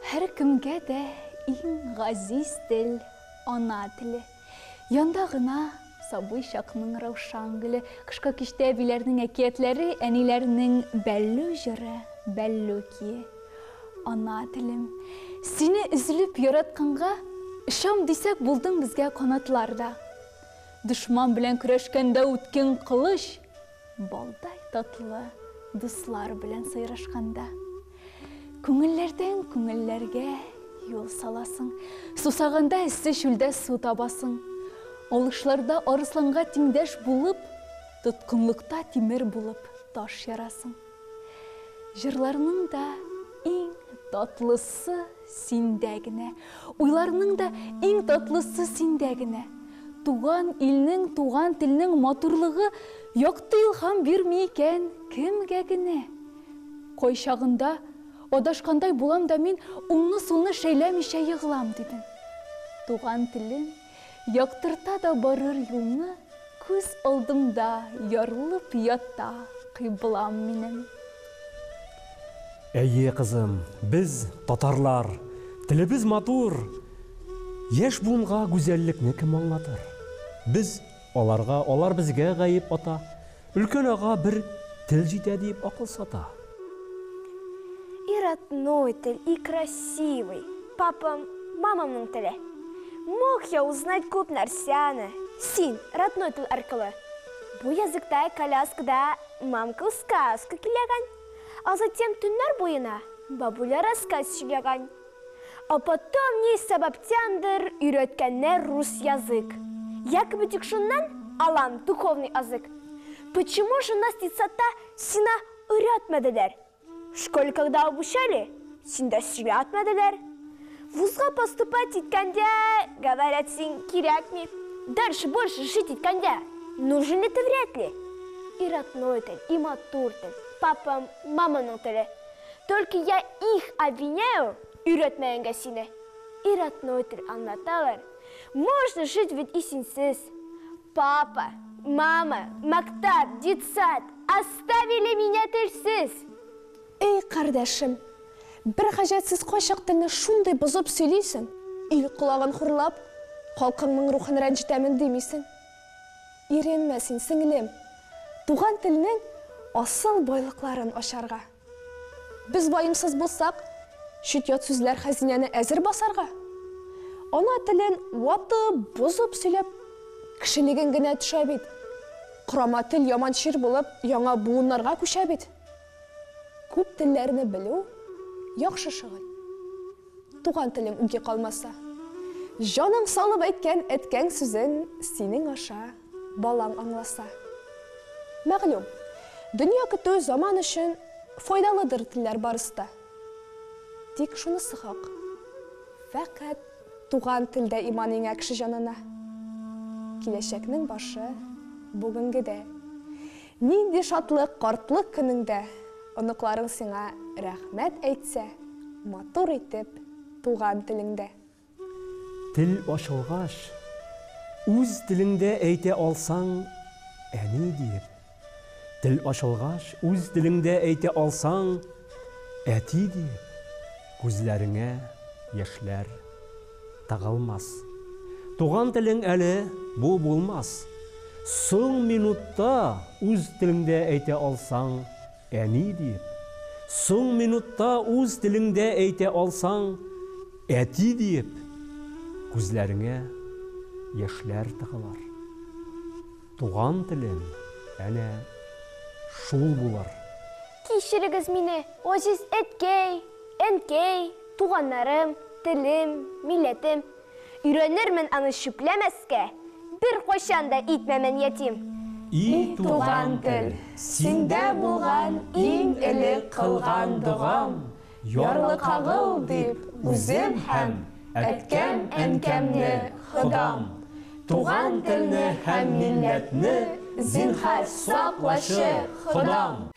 Һәркемгә дә иң газиз тел, ана теле. Янда гына сабый чакның раушан гөле, кышкы кичтә әбиләрнең әкиятләре, әниләрнең бәллү җыры, бәллү кие. Ана телем, сине өзелеп яратканга, очам дисәк булдың безгә канатлар да. Дошман белән көрәшкәндә үткен кылыч, балдай татлы дуслар белән сайрашканда. Күңелләрдән күңелләргә юл саласың, Сусаганда эссе чүлдә су табасың. Алышларда арысланга тиңдәш булып, Тоткынлыкта тимер булып таш ярасың. Җырларның да иң татлысы синдә генә, Уйларның да иң татлысы синдә генә. Туган илнең, туган телнең матурлыгы Якты илһам бирми икән кемгә генә? Кайчагында, адашкандай булам да мин, уңны-сулны шәйләмичә егылам, дидең. Туган телем яктырта да барыр юлны, күз алдымда ярылып ята кыйблам минем. Әйе, кызым, без, татарлар, телебез матур. Яшь буынга гүзәллекне кем аңлатыр? Без, аларга, алар безгә гаеп ата. Өлкән ага бер тел җитә диеп акыл сата. И родной тел, и красивый, Папам, мамамның теле. Мог я узнать күп нәрсәне, Син, родной тел аркылы. Бу языкта коляскада мамка сказка көйләгән, А затем төннәр буена бабуля рассказ сөйләгән. А потом ни сәбәптәндер өйрәткәннәр рус язык. Якобы тик шуннан алам духовный азык. Почему же нас детсадта сина өйрәтмәделәр? В школе когда обучали, синдә сөйләтмәделәр. Вузга поступать иткәндә, говорят, син кирәкми. Дальше больше жить иткәндә, нужен ли ты вряд ли. И родной тел, и матур тел, папам, маманың теле. Только я их обвиняю, өйрәтмәгәнгә сине. И родной тел аңлаталар. Можно жить ведь и синсез. Папа, мама, мәктәп, детсад оставили меня телсез. Эй, кардәшем, бер хаҗәтсез кайчак телне шундый бозып сөйлисең, ил колагын хурлап, халкыңның рухын рәнҗетәмен димисең. Иренмә син, сеңлем, туган телнең асыл байлыкларын ачарга. Без ваемсыз булсак, чит-ят сүзләр хәзинәне әзер басарга. Ана телен ватып, бозып сөйләп, кешелегең генә төшә бит. Корама тел яман чир булып яңа буыннарга күчә бит. Күп телләрне белү, яхшы шөгыль. Туган телең үги калмаса. Җаның салып әйткән әткәң сүзен синең аша балаң аңласа. Мәгълүм, дөнья көтү заман өчен файдалыдыр телләр барысы да. Тик шунысы хак, фәкать туган телдә иман иңә кеше җанына. Киләчәкнең башы бүгенгедә. Нинди шатлык картлык көнеңдә оныкларың сиңа рәхмәт әйтсә, матур итеп туган телеңдә. Тел ачылгач, үз телеңдә әйтә алсаң, әни диеп. Тел ачылгач, үз телеңдә әйтә алсаң, әти диеп, күзләреңә яшьләр тыгылмас. Туган телең әле бу булмас. Соң минутта үз телеңдә әйтә алсаң, әни диеп. Соң минутта үз телеңдә әйтә алсаң, әти диеп, күзләреңә яшьләр тыгылыр. Туган телең әнә шул булыр. Кичерегез мине, газиз әткәй, әнкәй, туганнарым, телем, милләтем. Өйрәнермен аны чүпләмәскә, беркайчан да итмәмен ятим. И туган тел, синдә булган иң элек кылган догам, ярлыкагыл дип үзем һәм әткәм, әнкәмне, Ходам. Туган телне һәм милләтне, зинһар, саклачы, Ходам!